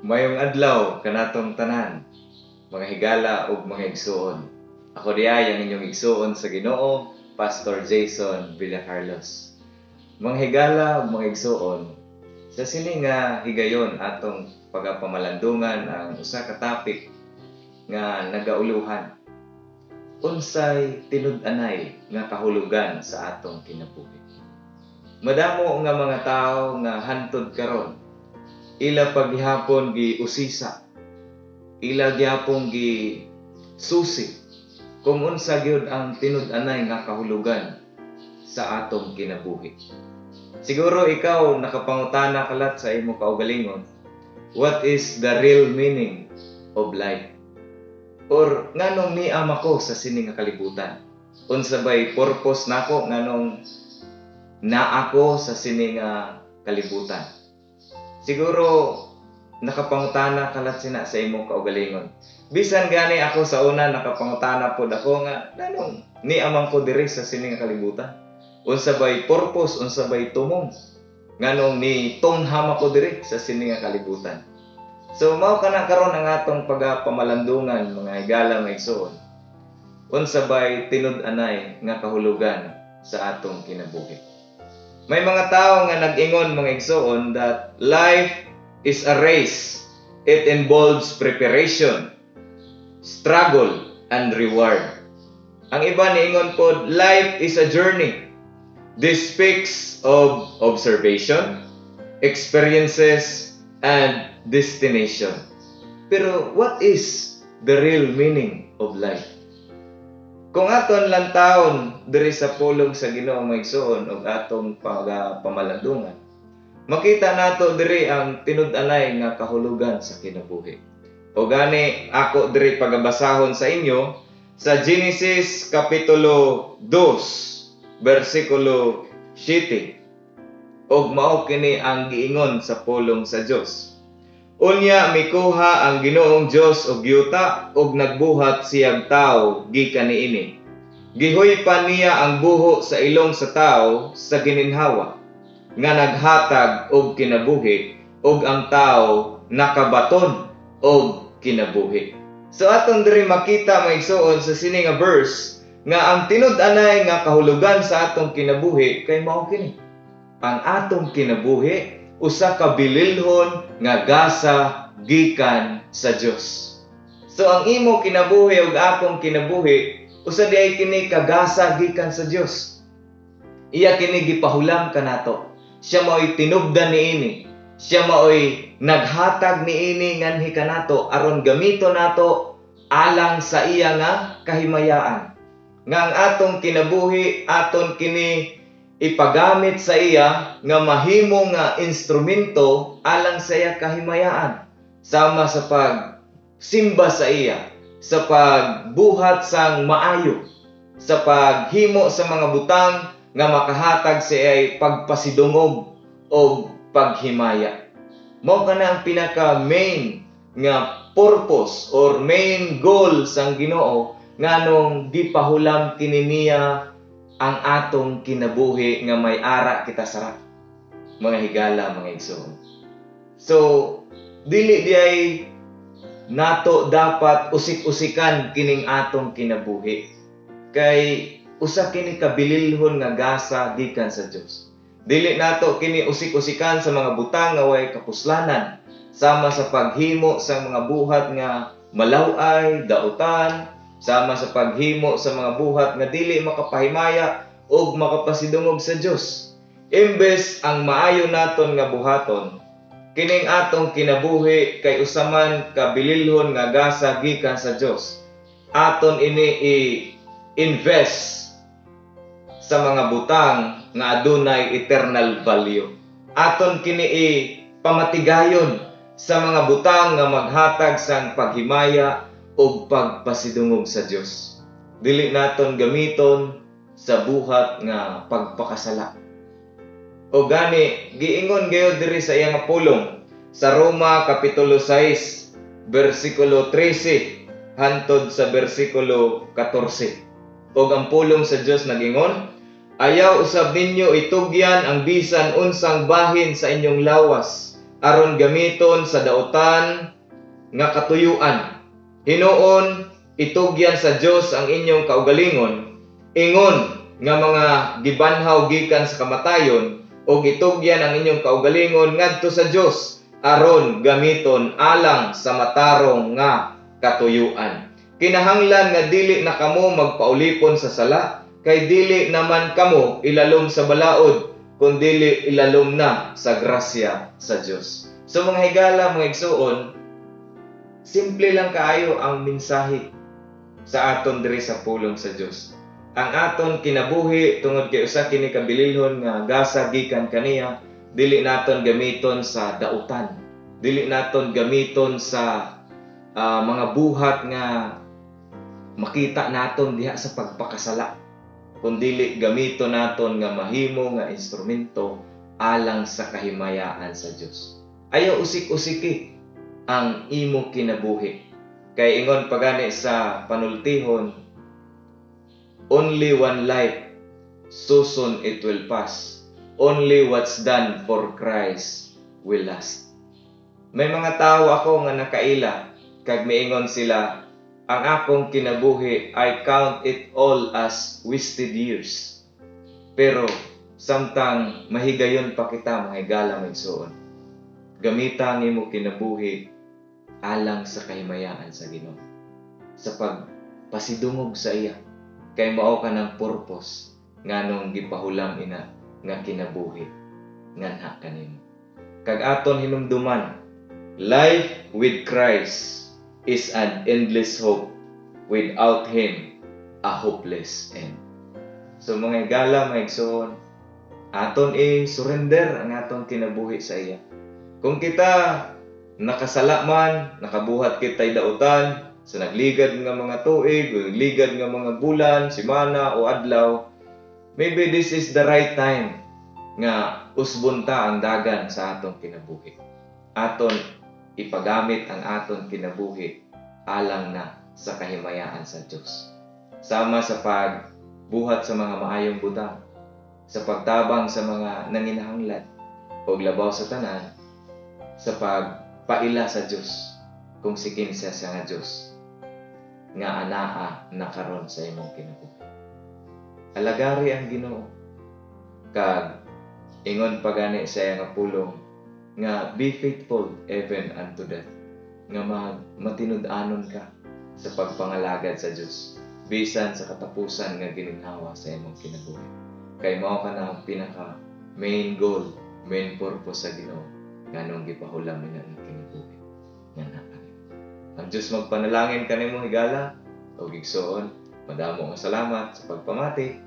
Maayong adlaw kanatong tanan, mga higala ug mga igsuon. Ako diay ang inyong igsuon sa Ginoo, Pastor Jason Villacarlos. Mga higala ug mga igsuon, sa sini nga higayon atong pagapamalandungan ang usa ka topic nga nagauluhan. Unsay tinud-anay nga kahulugan sa atong kinabuhi? Madamo nga mga tawo nga hantod karon ila paghihapon gi usisa, ila gihapon gi susi kung unsa gyud ang tinud-anay nga kahulugan sa atong kinabuhi. Siguro ikaw nakapangutana kalat sa imo kaugalingon, what is the real meaning of life? Or nganong niam ako sa sini nga kalibutan? Unsa bay purpose nako nganong naa ako sa sini nga kalibutan? Siguro nakapangutana kalat sina sa imo kaugalingon. Bisan gani ako sa una nakapangutana pod ako nga nganong niaman ko diri sa sini nga kalibutan? Unsa bay purpose, unsa bay tumong? Nganong ni tungham ako diri sa sini nga kalibutan? So mao kana karon ang atong pagapamalandungan, mga higala, mga igsoon. Unsa bay tinud-anay nga kahulugan sa atong kinabuhi? May mga tao nga nag-ingon, mga igsoon, that life is a race. It involves preparation, struggle, and reward. Ang iba niingon pod, life is a journey. This speaks of observation, experiences, and destination. Pero what is the real meaning of life? Kung aton lantawon diri sa pulong sa Ginoo, mga igsoon, ug atong pagapamalandungan, makita nato diri ang tinud-anay nga kahulugan sa kinabuhi. O gani ako diri pagabasahon sa inyo sa Genesis kapitulo 2 bersikulo 7. Og mao kini ang giingon sa pulong sa Dios. "Unya mikuha ang Ginoong Dios og yuta ug nagbuhat siyag tawo gikan niini. Gihuypan niya ang buho sa ilong sa tawo sa gininhawa nga naghatag og kinabuhi, ug ang tawo nakabaton og kinabuhi." So aton diri makita, mga igsoon, sa sini nga verse nga ang tinud-anay nga kahulugan sa atong kinabuhi kay mao kini. Ang atong kinabuhi usa ka bililhon nga gasa gikan sa Dios. So ang imo kinabuhi ug akong kinabuhi usa diay kini kagasa gikan sa Dios. Iya kini gipahulam kanato. Siya mao'y tinubdan niini. Siya mao'y naghatag niini nganhi kanato aron gamito nato alang sa iya nga kahimayaan. Nga ang atong kinabuhi aton kini ipagamit sa iya nga mahimo nga instrumento alang sa iya kahimayaan, sama sa pagsimba sa iya, sa pagbuhat sang maayo, sa paghimo sa mga butang nga makahatag sa iya pagpasidungog o paghimaya. Mao kana ang pinaka main nga purpose or main goal sang Ginoo nganong gipahulam kini niya ang atong kinabuhi nga may ara kita sara, mga higala, mga igsoon. So dili diay nato dapat usik-usikan kining atong kinabuhi kay usa kini kabililhon nga gasa gikan sa Dios. Dili nato kini usik-usikan sa mga butang nga way kapuslanan, sama sa paghimo sa mga buhat nga malaw-ay, dautan, sama sa paghimo sa mga buhat nga dili makapahimaya ug makapasidungog sa Dios. Imbes ang maayo naton nga buhaton, kining atong kinabuhi kay usa man ka bililhon nga gasa gikan sa Dios. Aton ini i-invest sa mga butang nga adunay eternal value. Aton kini i pamatigayon sa mga butang nga maghatag sang paghimaya ug pagpasidungog sa Dios. Dili naton gamiton sa buhat nga pagpakasala. O gani giingon gayud diri sa iyang pulong sa Roma kapitulo 6 bersikulo 13 hantod sa bersikulo 14. Og ang pulong sa Dios nagingon, "Ayaw usab ninyo itugyan ang bisan unsang bahin sa inyong lawas aron gamiton sa dautan nga katuyuan. Hinuon itugyan sa Dios ang inyong kaugalingon ingon nga mga gibanhaw gikan sa kamatayon, ug itugyan ang inyong kaugalingon ngadto sa Dios aron gamiton alang sa matarong nga katuyuan. Kinahanglan nga dili na kamo magpaulipon sa sala, kay dili naman kamo ilalom sa balaod, kun dili ilalom na sa grasya sa Dios. So mga higala, mga igsuon, simple lang kaayo ang mensahe sa aton diri sa pulong sa Dios. Ang aton kinabuhi, tungod kay usa kini ka bililhon nga gasa gikan kaniya, dili naton gamiton sa dautan. Dili naton gamiton sa mga buhat nga makita naton diha sa pagpakasala, kundili gamiton naton nga mahimo nga instrumento alang sa kahimayaan sa Dios. Ayaw usik-usiki ang imo kinabuhi. Kay ingon pa gani sa panultihon, "Only one life, so soon it will pass. Only what's done for Christ will last." May mga tao ako nga nakaila kag miingon sila, "Ang akong kinabuhi, I count it all as wasted years." Pero samtang mahigayon pa kita, mga higala, mga igsoon, gamita ang imo kinabuhi alang sa kahimayaan sa Ginoo, sa pagpasidungog sa iya, kay mao ka ng purpose nganong gipahulam ina nga kinabuhi nganha kanimo. Kag aton hinumduman, life with Christ is an endless hope. Without Him, a hopeless end. So mga higala, mga igsoon, aton i-surrender ang atong kinabuhi sa iya. Kung kita nakasala man, nakabuhat kita'y dautan sa nagligad nga mga tuig, o nagligad nga mga bulan, semana o adlaw, maybe this is the right time nga usbon ta ang dagan sa atong kinabuhi. Aton ipagamit ang aton kinabuhi alang na sa kahimayaan sa Dios. Sama sa pagbuhat sa mga maayong butang, sa pagtabang sa mga nanginahanglan, ug labaw sa tanan, sa pagpaila sa Dios kung si kinsa siya nga Dios nga anaa na karon sa imong kinabuhi. Alagari ang Ginoo. Kag ingon pa gani sa iya nga pulong nga be faithful even unto death, nga mag matinud-anon ka sa pagpangalagad sa Dios bisan sa katapusan nga gininhawa sa imong kinabuhi, kay mao ka na ang pinaka main goal, main purpose sa Ginoo nganong gipahulam ina nga kinabuhi nga naa. Ang Dios magpanalangin kanimo, higala ug igsoon. Madamo nga salamat sa pagpamati.